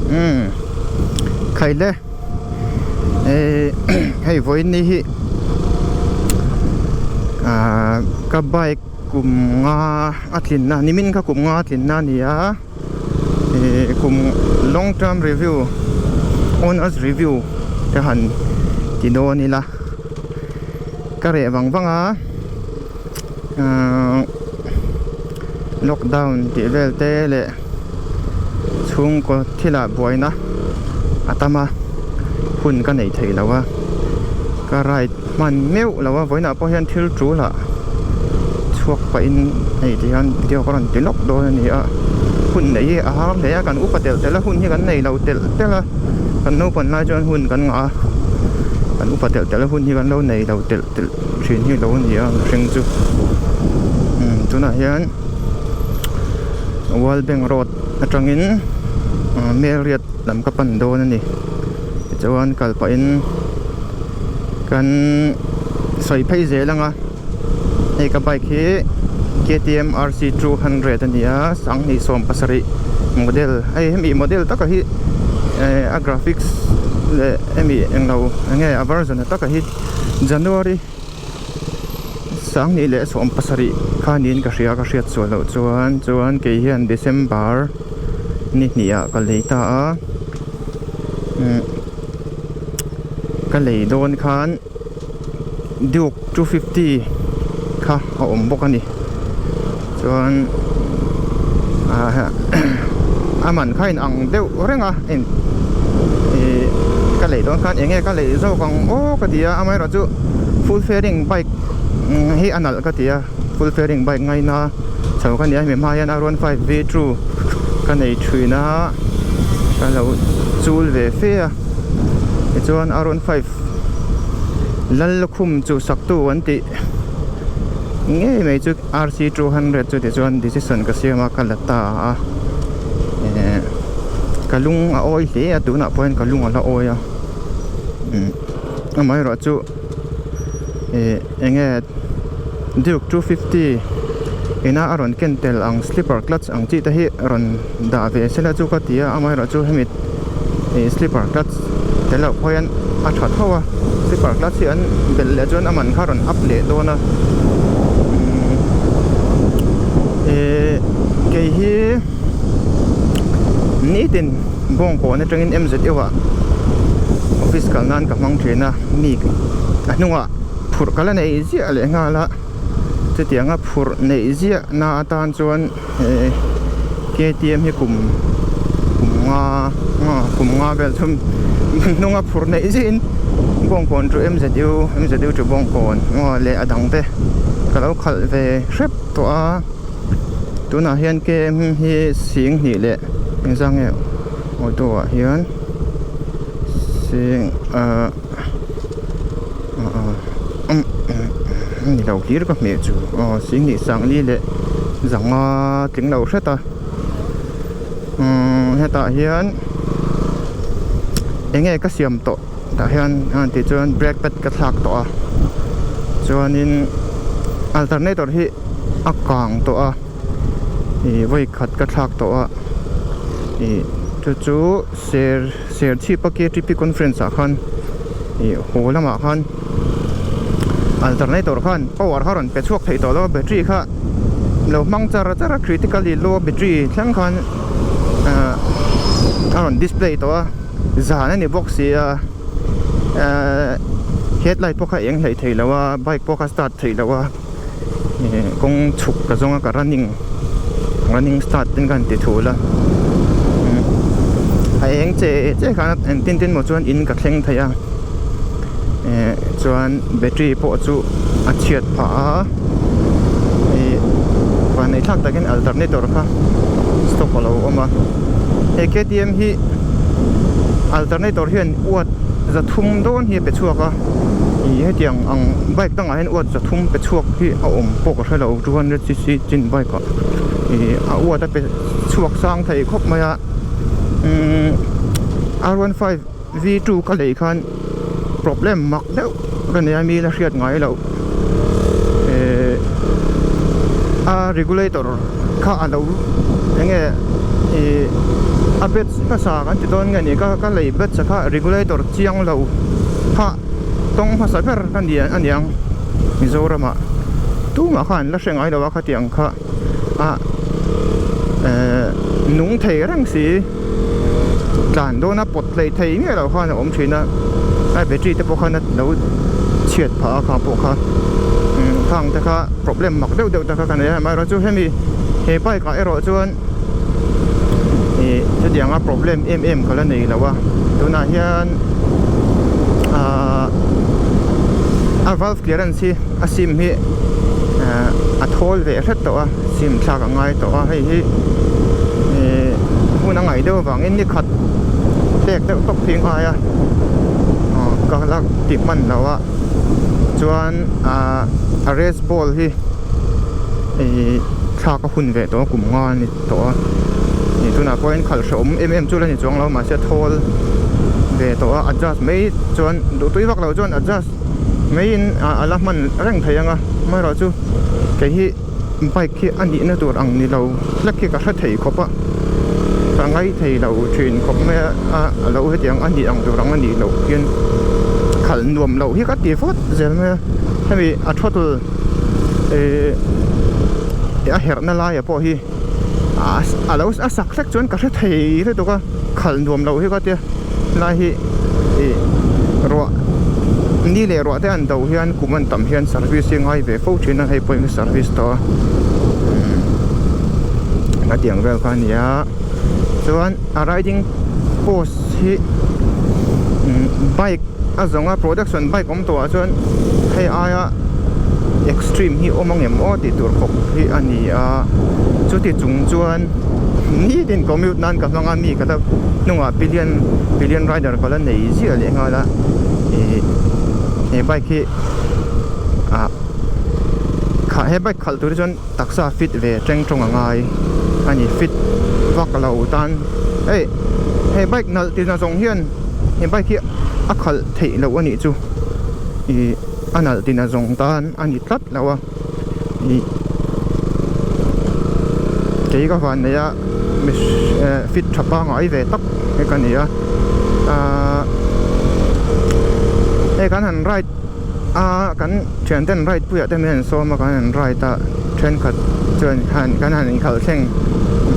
Umm khaile eh hei vawiin ni hi ah ka bike kum nga a tlinna nimin kha kum nga a tlinna a ni a eh kum long term review owners review te han ti dawn ila ka reh vang vang a ahh lockdown tih vel te leh chhungkaw thilah buaina a tam a hun ka neih theih loh a ka ride hman meuh lo a vawiinah pawh hian thil tul ah chhuak pahin hei ti hian video ka rawn ti lawk dawn a ni a hun neih hi a har hle a kan upa telh telh a hun hi kan nei lo telh telh a kan naupan lai chuan hun kan ngah a kan upa telh telh a hun hi kan lo nei lo telh telh thin hi lo a ni a mihring chu umm tunah hian world bank road atangin Melriat lam ka pan dawn a ni tichuan kal pahin kan sawi phei zel ang a hei ka bike hi KTM RC 200 a ni a sanghnih 70 model hei hemi model taka hi eh a graphics leh hemi englo enge a version taka hi January 2017 kha niin ka hria ka hriat chhuah loh chuan chuan kei hian December ni hnih ah ka lei ta a umm ka lei dawn khan Duke 250 kha a awm bawk a ni chuan a man kha in ang deuh reng a ih ka lei dawn khan eng nge ka lei zawk ang aw ka ti a amaherawhchu full fairing bike hi a nalh ka ti a full fairing bike ngaina chho ka ni a hemi hma hian R one five V two ka nei thin a ka lo chul ve fe a tichuan R one five Lallukhum chu saktu an tih ngei mai chu RC 200 chu tichuan decision ka siam a ka la ta a eh ka lung a awi hle a tunah pawh hian ka lung a la awi a umm amaherawh chu eh eng nge Duke 250 ina a rawn ken tel ang slipper clutch ang chi te hi rawn dah ve sela chu ka ti a amaherawh chu hemi ih slipper clutch tel loh pawh hian a tha tho a slipper clutch hi an belh leh chuan a man kha a rawn up leh dawn a ihh kei hi nitin bawngkawn atangin MZU ah office kal nan ka hmang thin a mi a hnungah phurh ka la nei ziah leh nghal a chutianga phurh neih ziah na atan chuan. Hei KTM hi kum kum nga nga kum nga vel chu hnunga phur neih ziahin Bawngkawn chu MZU MZU chu Bawngkawn aw leh a dang te ka lo khalh ve hrep tawh a tunah hian KM hi sing hnih leh engzah nge auto ah hian sing ahh ni lo hlir ka hmeh chu aw sihnih sangli leh zanga tling lo hret a umm hetah hian eng nge ka siam tawh tah hian a tih chuan brake pad ka thlak tawh a chuanin alternator hi a kang tawh a ih vawi khat ka thlak tawh a ih chu chu ser. Serchhip a KTP conference ah khan ih haw lamah khan alternator khan power kha rawn pe chhuak thei tawh lo a battery kha lo hmang char char a critically low battery thleng khan ah a rawn display tawh a zan a ni bawk si a ah headlight pawh kha eng hleih thei lo a bike pawh kha start theih loh a ih kawng chhuk ka zawng a ka running running start ten ka han ti thul a a eng che che khan engtin tin maw chuan in ka thleng thei a eh chuan battery pawh chu a chhiat phah a ih vanneih thlak takin alternator kha stock a lo awm a he KTM hi alternator hian uat zathum dawn hi a pe chhuak a. Ih hetiang ang bike dangah hian uat zathum pe chhuak hi a awm pawh ka hre lo 200 cc chin bike ah ih a uat a pe chhuak sang thei khawp mai a umm R15 V2 ka lei khan problem mak deuh ka nei a mi la hriat ngai loh eh a regulator kha a lo eng nge ih a. A batch hmasa kan ti dawn nge ni ka ka lei batch a kha regulator chiang lo kha tawng hmasa ber ka ni a niang Mizoramah tumah khan la hre ngai lo a khatiang kha a ehh nung thei reng si tlan dawna pawt hlei thei miah loh khan a awm thin a a battery te pawh khan a lo chhiat phah a kha pawh kha umm khang te kha problem mak deuh deuh te kha ka nei a amaherawhchu hemi he bike ah erawh chuan ih chutianga problem em em ka la nei lo a tunah hian ahh a valve clearance hi a sim hi ahh a thawl ve hret tawh a sim thlak a ngai tawh a hei hi ih hun a ngaih deuh avangin ni khat pek deuh tawp hi a ngai a aw ka la ti hman lo a chuan ahh a race ball hi ih thlak a hun ve tawh a kum nga a ni tawh a ih tunah pawhin khalh hrehawm em em chu la ni chuang lo mahse thawl ve tawh a adjust mai chuan duhtui vak loh chuan adjust maiin a la hman reng thei ang a amaherawhchu kei hi bike hi a nihna tur ang ni lo hlek hi ka hre thei khawp a ka ngai thei lo thin khawp mai a a lo hetiang a nih ang tur ang a nih loh hian khalh nuam loh hi ka ti vawt zel mai a hemi a throttle ih a herhna laia pawh hi a lo a sak hlek chuan ka hre thei lutuk a khalh nuam loh hi ka tia lai hi ih ruah ni leh ruah te an do hian kum an tam hian service hi ngai ve fo thin a hei pawhin ka service tawh a umm a tiang vel kha a ni a chuan a riding post hi umm bike a zawnga production bike awm tawh ah chuan hei aia extreme hi awm ang em aw tih tur khawp hi a ni a chuti chung chuan nitin commute nan ka hmang a mi ka la hnungah pillion pillion rider ka la nei ziah leh nghal a ih he bike hi ah kha he bike khalh tur hi chuan taksa fit ve teng tawng a ngai a ni fit vak lo tan hei he bike nalh ti na zawng hian he bike hi a khalh theih loh a nih chu ih a nalh ti na zawng tan a ni tlat lo a ih kei ka van nei a fit tha pangngai ve tak hi ka ni a ahh hei kan han ride a kan thian ten ride puiah te min han sawm a kan han ride a thenkhat chuan han kan han inkhalh thleng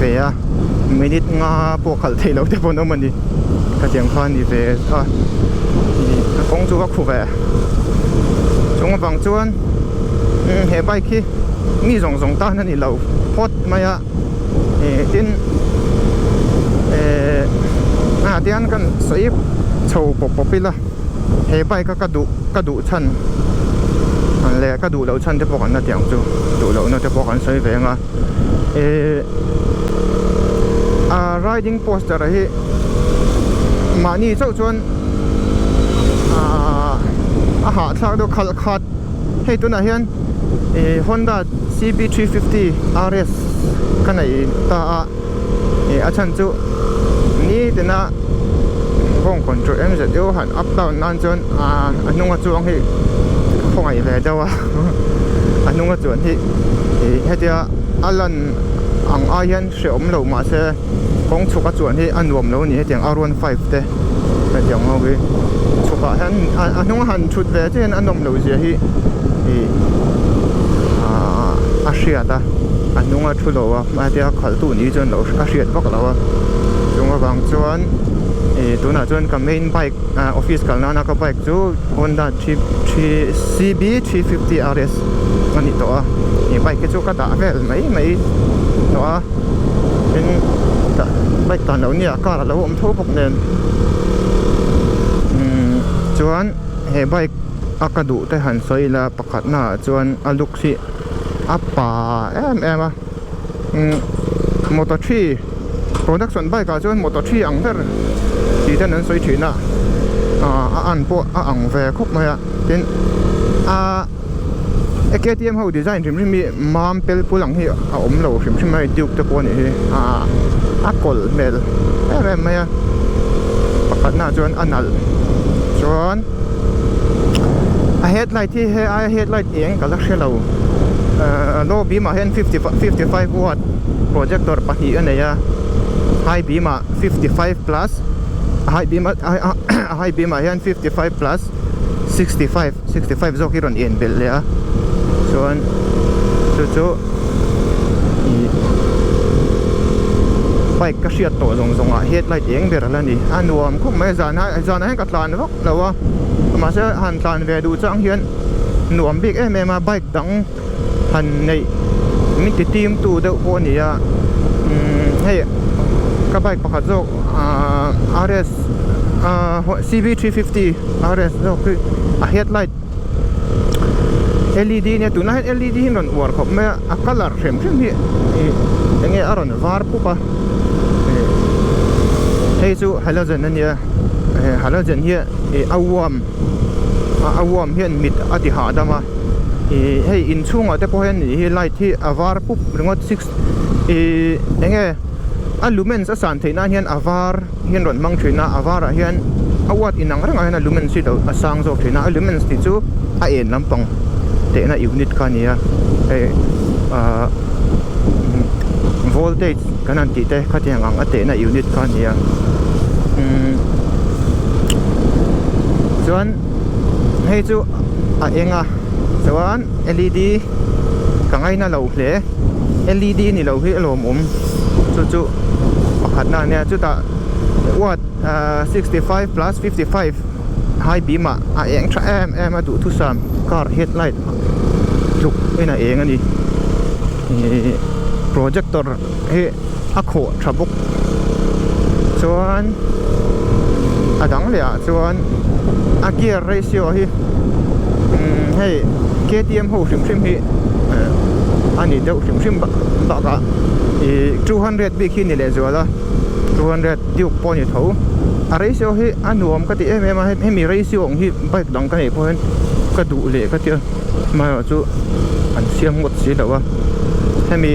ve a minute nga pawh khalh theih loh te pawh an awm a ni khatiang kha a ni ve a ih a kawng chu a khu ve chung avang chuan he bike hi mi zawng zawng tan a ni lo phawt mai a ih tin eh ah tian kan sawi chho pawp pawp ila he bike a ka duh ka duh chhan leh ka duh loh chhan te pawh kan la ti ang chu duh lohna te pawh kan sawi ve ang a eh a riding poster hi mahni chauh chuan ah a hahthlak deuh khalh khat hei tunah hian ih Honda C B 350 R S ka nei ta a ih a chhan chu nitina bawng control em zet deuh han up down nan chuan ah a hnunga chuang hi khawngaih ve deuh a a hnunga chuan hi ih hetia a lan ang ai hian hrehawm lo mahse kawng chhuk a chuan hi a nuam lo a ni hetiang R 15 te hetiang ho hi chhukah hian a hnunga han thut ve chiah hian a nawm loh zia hi ih ah a hriat a a hnunga thu lo a hetia khalh tu ni chuan lo a hriat vak lo a chung avang chuan ih tunah chuan ka main bike ah office kal nana ka bike chu Honda three three C B 350 R S a ni tawh a ih bike hi chu ka dah vel mai mai tawh a tin bike tan loh nia car a lo awm tho bawk nen umm chuan he bike a ka duh te han sawi ila pakhat na ah chuan a looks hi a pa em em a umm motor three production bike ah chuan motor three ang ber tih ten an sawi thin a ah a an pawh a ang ve khawp mai a tin a K T M ho design hrim hrim hi mam pel pul ang hi a awm lo hrim hrim mai duke te pawh a nih hi ah a kawlh hmel em em mai a pakhat na chuan a nalh chuan a headlight hi he aia headlight eng ka la hre lo ahh low beam ah hian 55 watt projector pahnih a nei a. High beam ah 55 plus a high beam a high beam ah hian 55 plus 65 65 zawk hi rawn en belh leh a chuan chu chu ih bike ka hriat tawh zawng zawng ah headlight eng ber a la ni a nuam khawp mai a zan ah zan ah hian ka tlan vak lo a mahse han tlan ve duh chang hian nuam bik em em a bike dang han neih min ti tim tu deuh pawh a ni a umm hei ka bike pakhat zawk ahh rs ahh cv350 rs zawk hi a headlight led nia tunah hian led hi an rawn uar khawp mai a a colour hrim hrim hi ih eng nge a rawn var pup a ih hei chu halogen a nia halogen hi ih a warm a warm hian mit a ti hahdam a ih hei inchhungah te pawh hian ih hi light hi a var pup ringawt six ih eng nge a lumens a san theih nan hian a var hian rawn hmang thin a a varah hian a watt inang rengah hian a lumens hi lo a sang zawk thin a a lumens tih chu a en lampang tehna unit kha a ni a hei ahh voltage kan han tih te khatiang ang a tehna unit kha a ni a umm chuan hei chu a eng a chuan led ka ngaina lo hle led ni lo hi a lawmawm chu chu pakhatna a nia chutah watt ahh 65 plus 55 high beam ah a eng tha em em a duhthusam car headlight tluk in a eng a ni ihh projector hi a khawh tha bawk chuan a dang leh ah chuan a gear ratio hi umm hei ktm ho hrim hrim hi a ni deuh hrim hrim bakah ih 200 bik hi ni leh zual a 200 duke pawh a ni tho a ratio hi a nuam ka ti em em a hemi ratio ang hi bike dang ka neih pawh hian ka duh leh ka tia amaherawhchu an siam ngawt si lo a hemi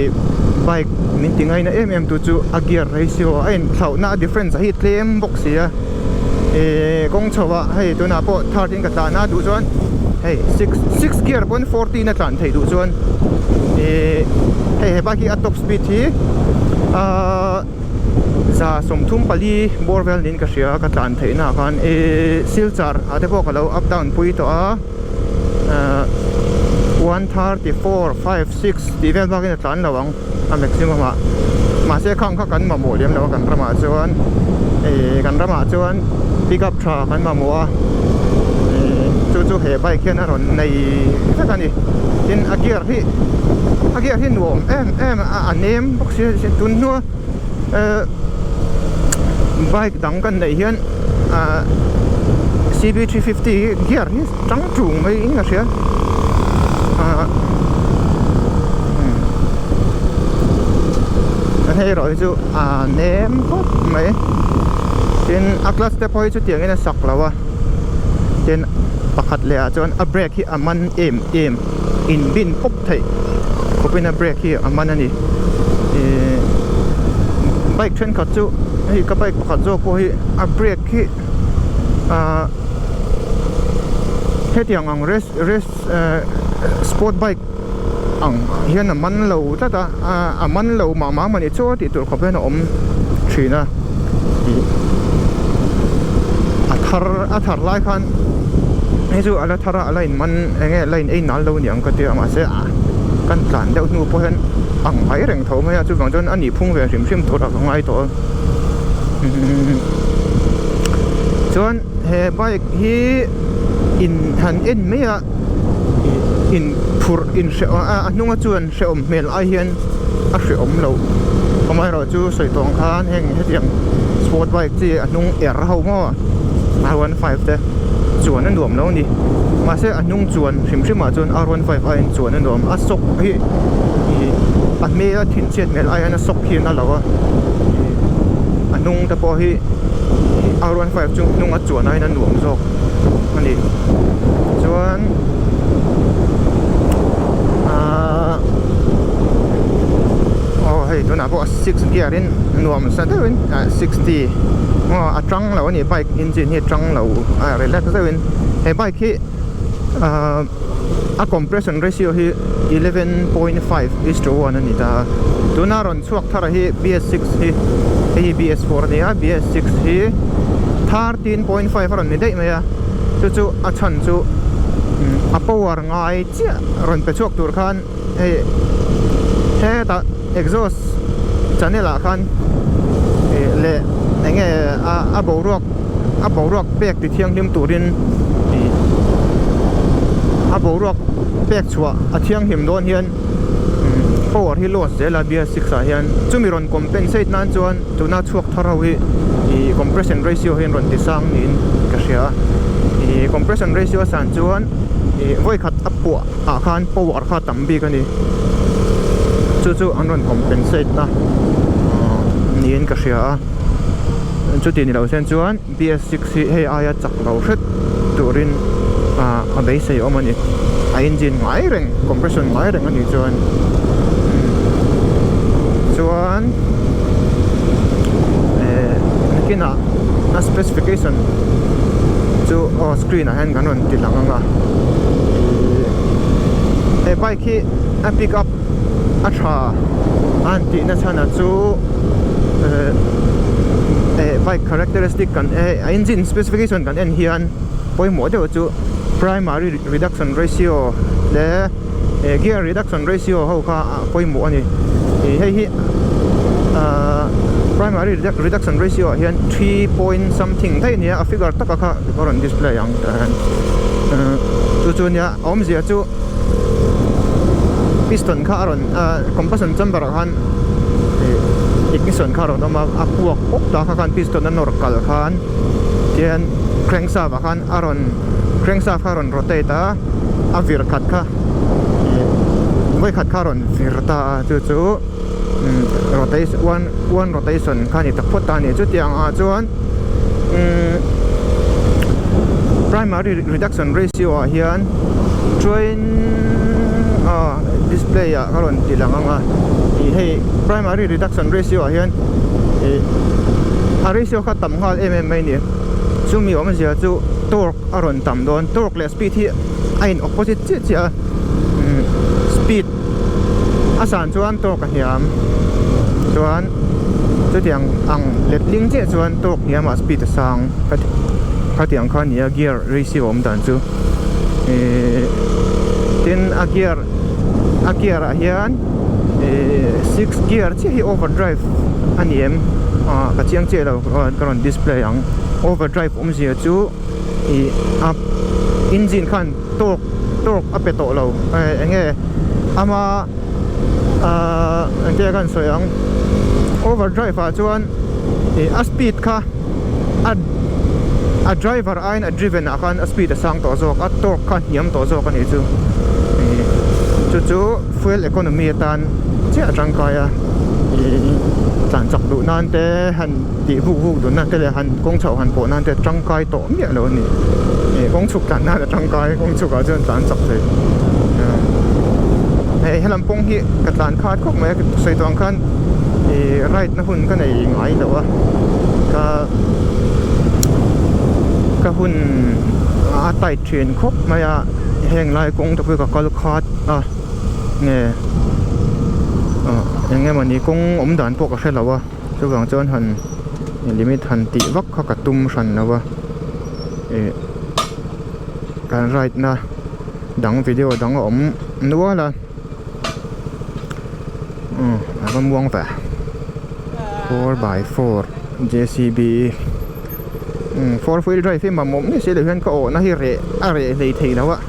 bike min ti ngaina em em tu chu a gear ratio a inthlauhna a difference a hi tlem bawk si a ihh kawng chho ah hei tunah pawh third in ka tlan a duh chuan hei six six gear pawn fourteen a tlan theih duh chuan ihh hei he bike hi a top speed hi ahh 134 bawr vel niin ka hria ka tlan theih naah khan ihh silchar ah te pawh ka lo up down pui tawh a ahh 134 5 6 tih vel bakin a tlan lo ang a maximum ah mahse khang kha kan mamawh lem lo a kan ramah chuan ihh kan ramah chuan pick up tha kan mamawh a ihh chu chu he bike hian a rawn nei vek a ni tin a gear hi a gear hi nuam em em a a nem bawk si tun hnua ehh bike dang kan neih hian ahh cb350 hi gear hi tang tung mai in ka hria ahh hei erawh hi chu a nem khawp mai tin a clutch te pawh hi chutiang in a sak lo a tin pakhat leh ah chuan a brake hi a man em em in bin pawp theih khawp in a brake hi a man a ni ihh bike thenkhat chu hei ka bike pakhat zawk pawh hi a brake hi ahh hetiang ang race race ehh sport bike ang hian a man lo tlat a a man lo mah mah mah ni chaw tih tur khawp hian a awm thin a ih a thar a thar lai khan hei chu a la thar a a la in man eng nge la in ei nal lo niang ka tia mahse ah kan tlan deuh hnu pawh hian ang mai reng tho mai a chuvang chuan a nih phung ve hrim hrim tur a ka ngai tawh a. Chuan he bike hi in han en mai a in phurh in hreh a a hnunga chuan hrehawm hmel ai hian a hrehawm loh amaherawh chu sawi tawh ang khan heng hetiang sport bike chi a hnung er ho maw R15 te chuan a nuam lo a ni mahse a hnung chuan hrim hrim ah chuan R15 aiin chuan a nuam a sawk hi ih a hmel a thinchhiat hmel ai hian a sawk hian a lo a. A hnung te pawh hi R15 chu hnung a chuan aiin a nuam zawk a ni chuan ahh aw hei tunah pawh six gear in nuam sa deuhin ah 60 aw a tang lo a ni bike engine hi a tang lo a relax deuhin he bike hi ahh a compression ratio hi 11.5 is to 1 a ni ta a tuna rawn chhuak thar hi BS6 hi. Hei hi BS4 a ni a, BS6 hi 13.5 a rawn ni daih mai a, chu chu a chhan chu a power ngai chiah rawn pe chhuak tur khan hei hetah exhaust channel ah khan ih leh eng nge a boruak a boruak pek ti thianghlim turin ih a boruak pek chhuah a thianghlim dawn hian power hi loss zel a BS6 ah hian chumi rawn compensate nan chuan tuna chhuak thar ho hi ih compression ratio hi an rawn ti sang niin ka hria a ih compression ratio a san chuan ih vawikhat a puah ah khan power kha a tam bik a ni chu chu an rawn compensate na niin ka hria a chuti ni loh sen chuan BS6 hi hei aia chak lo hret turin ah a beisei awm a ni a engine ngai reng compression ngai reng a nih chuan chuan eh nakinah a specification chu aw screen ah hian kan rawn ti lang ang a ih he bike hi a pick up a tha a han tih na chhan ah chu eh eh bike characteristic kan eh a engine specification kan en hian pawimawh deuh chu primary reduction ratio leh eh gear reduction ratio ho kha a pawimawh a ni ih hei hi ahh primary reduction ratio ah hian 3 point something daih a ni a a figure taka kha ka rawn display ang tah hian chu chu nia a awmzia chu piston kha a rawn ahh combustion chamber ah khan ih ignition kha a rawn awm a a puak pawp ta kha khan piston a nawr kal khan tian crankshaft ah khan a rawn crankshaft kha a rawn rotate a a vir khat kha ih vawi khat kha a rawn vir ta a chu chu rotation one one rotation kha a ni ta phawt ta a ni chutiang ah chuan umm primary reduction ratio ah hian train ah display ah ka rawn ti lang ang a ih hei primary reduction ratio ah hian ih a ratio kha tam nghal em em mai a ni chumi awmzia chu torque a rawn tam dawn torque leh speed hi a in opposite chiah chiah a umm speed a san chuan torque a hniam chuan chutiang ang letling chiah chuan torque hniam ah speed a sang khatiang kha a ni a gear ratio awm dan chu ihh tin a gear a gear ah hian ihh six gear chiah hi overdrive a ni em ah ka chiang chiah lo ka rawn display ang overdrive awmzia chu ih a engine khan torque torque a pe tawh lo eng nge ama ahh engtia ka han sawi ang overdrive ah chuan ih a speed kha a a driver aiin a driven ah khan a speed a sang tawh zawk a torque kha a hniam tawh zawk a nih chu ih chu chu fuel economy atan chiah a tangkai a ih tlan chak duh nan te han tih vuk vuk dun nan te leh han kawng chhoh han pawh nan te tangkai tawh miah lo a ni ih kawng chhuk tlan nan a tangkai kawng chhuk ah chuan tlan chak thei hei helam pawng hi ka tlan khat khawp mai a sawi tawh ang khan ih ride na hun ka nei ngai lo a ka ka hun a tight thin khawp mai a heng lai kawng te pawh hi ka kal khat a nge eng emawni kawng awm dan pawh ka hre lo a. Chuvang chuan han limit han tih vak kha ka tum hran lo a ih kan ride na dang video dang a awm nual a umm a va muang ve 4x4 J_C_B umm four wheel drive hi mamawh mai si lo hian ka awhna hi reh a reh hlei thei lo a.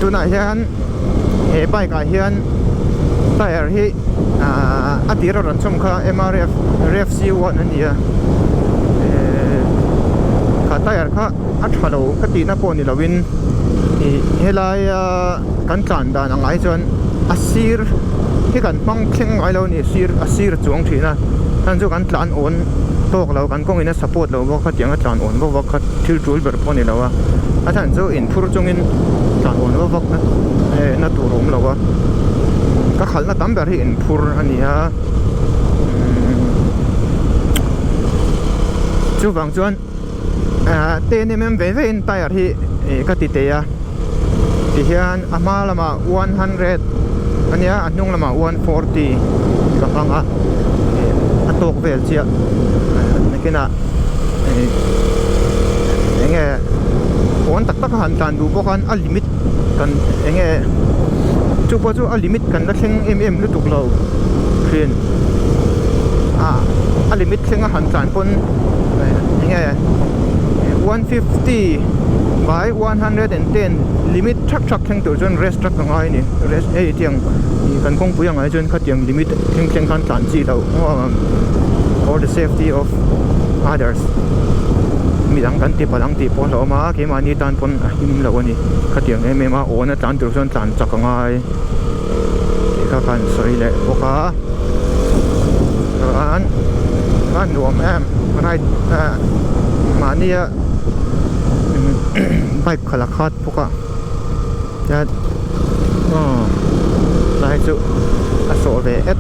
Tunah hian he bike ah hian tyre hi a tir a rawn chhawm kha M_R_F ref C one a ni a kha tyre kha. a tha lo ka tihna pawh ni loin ih helaia kan tlan dan ang ai chuan a sir hi kan hmang thleng ngai lo a ni sir a sir a chuang thin a chhan chu kan tlan awn tawk lo kan kawngin a support lo bawk khatiang a tlan awn vak vak kha thil tul ber pawh a ni lo a a chhan chu inphur chungin tlan awn vak vak na eh na tur a awm lo a ka khalhna tam ber hi inphur a ni a. Chuvang chuan 10 mm ve ve in tyre hi ka ti tei a, tihian a hma lamah 100 ania a hnung lamah 140 ka hmang a, a tawk vel chiah nakinah eng nge pawn tak tak a han tlan duh bawk a a limit kan eng nge chu pawh chu a limit kan la thleng em em lutuk lo thin a a limit thleng a han tlan pawn eng nge 150 by 110 limit thak thak thleng tur chuan rest truck a ngai a ni rest hei tiang kan kawngpui ang ah chuan khatiang limit thleng thleng khan tlan chi loh for the safety of others midang kan ti palh ang tih pawh a hlauhawm a keimahni tan pawn a him loh a ni khatiang em em a awn a tlan tur chuan tlan chak a ngai tih kha khan sawi leh bawk a chuan a nuam em ride ah mahnia bike khalh a khat bawk a tian aw tlai chu a sawh ve et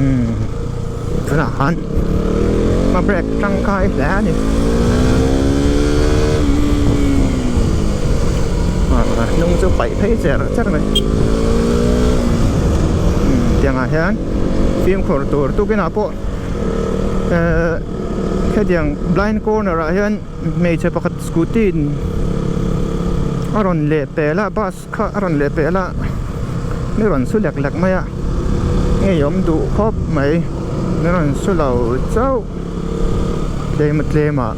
umm tunah khan a brake tangkai hle a ni ah hnung chu paih phei cher cher mai umm tiangah hian fimkhur tur tukinah pawh ehh hetiang blind corner ah hian hmeichhe pakhat scooty in a rawn leh pel a bus kha a rawn leh pel a mi rawn su lek lek mai a ngei awm duh khawp mai mi rawn su lo chauh tlem a tlem ah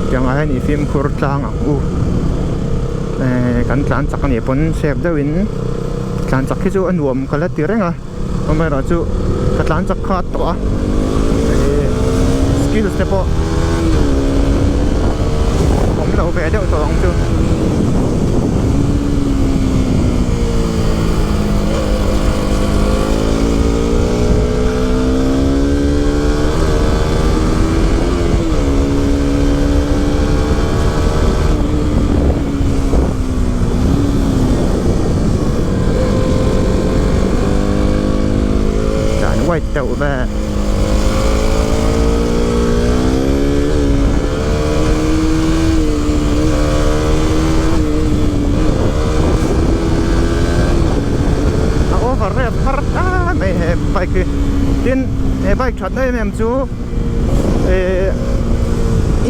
tiang ah hian i fimkhur tlang ang u ehh kan tlan chak anih pawn sep deuh in tlan chak hi chu a nuam ka la ti reng a amaherawh chu ka tlan chak kha a tawh a ehh skills te pawh awm lo ve deuh tawh ang chu. Tlan white deuh vel. A over rep har ta mai he bike hi. Tin he bike that em em chu eh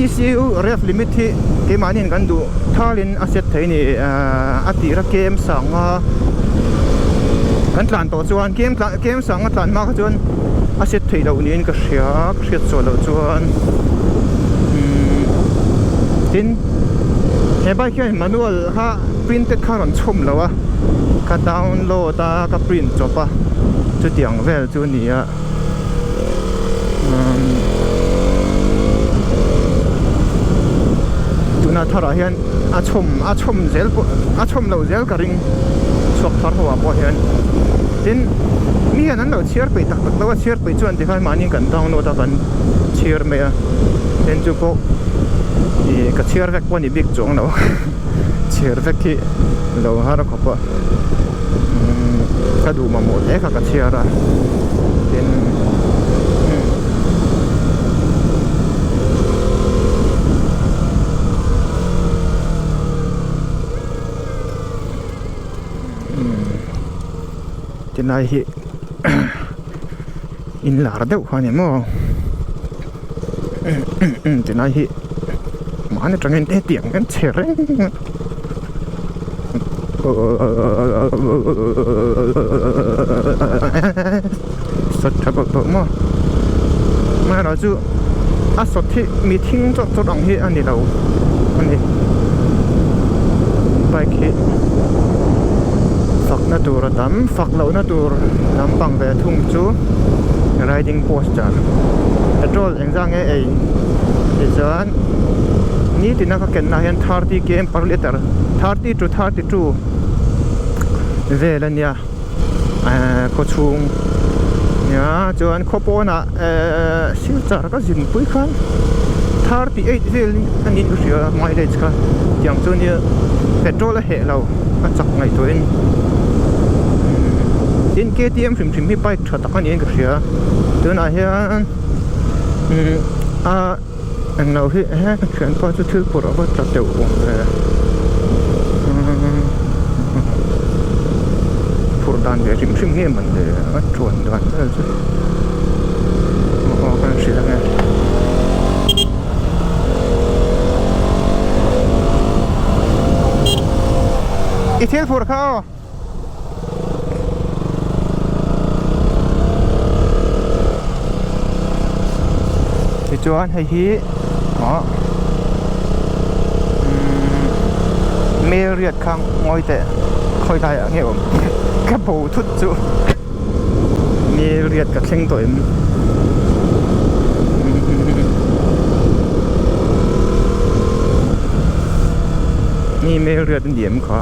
ECU rev limit hi keimahniin kan duh thalin a set thei a ni a tir a kem sanga kan tlan tawh chuan kem tlan kem sanga tlan hma kha chuan a set theih loh niin ka hria ka hriat chhuah loh chuan umm tin he bike hian manual kha printed kha a rawn chhawm lo a ka download a ka print chawp a chutiang vel chu a ni a. Tuna tharah hian a chhawm a chhawm zel pawh a chhawm loh zel ka ring chhuak thar ho ah pawh hian tin mi hian an lo chhiar peih tak tak lo a chhiar peih chuan tikhan mahni kan download a kan chhiar mai a then chu pawh ih ka chhiar vek pawh a ni bik chuang lo chhiar vek hi lo har khawp a. Ka duh mamawh hle kha ka chhiar a tin tilai hi in lar deuh kha a ni maw tilai hi mahni atangin hetiang hian chhe reng a. Sawt tha bawk bawk maw amaherawh chu a sawt hi mi thing chawt chawt ang hi a ni lo a ni bike hi fakna tur a tam fak lohna tur lampang ve thung chu riding posture petrol engzah nge ei tichuan nitin a ka kenna ah hian 30 km per litre 30 to 32 vel a nia ehh khaw chhung nia. Nia chuan khaw pawnah ehh silchar ka zin pui khan 38 vel a niin ka hria mileage kha tiang chu nia petrol a heh lo a chak ngaihtuahin tin KTM hrim hrim hi bike tha tak a niin ka hria tunah hian umm a englo hi he ka thianpa chu thil phurh a va tla teuh awm ve umm phurh dan ve hrim hrim nge man le a chuan dan vel chu aw kan hrilh ange. I thil phurh kha aw. Tichuan hei hi aw umm mail riat kha ngawi teh khawi lai ah nge awm ka bo thut chu mail riat ka thleng tawh em ni mail riat a ni em kha.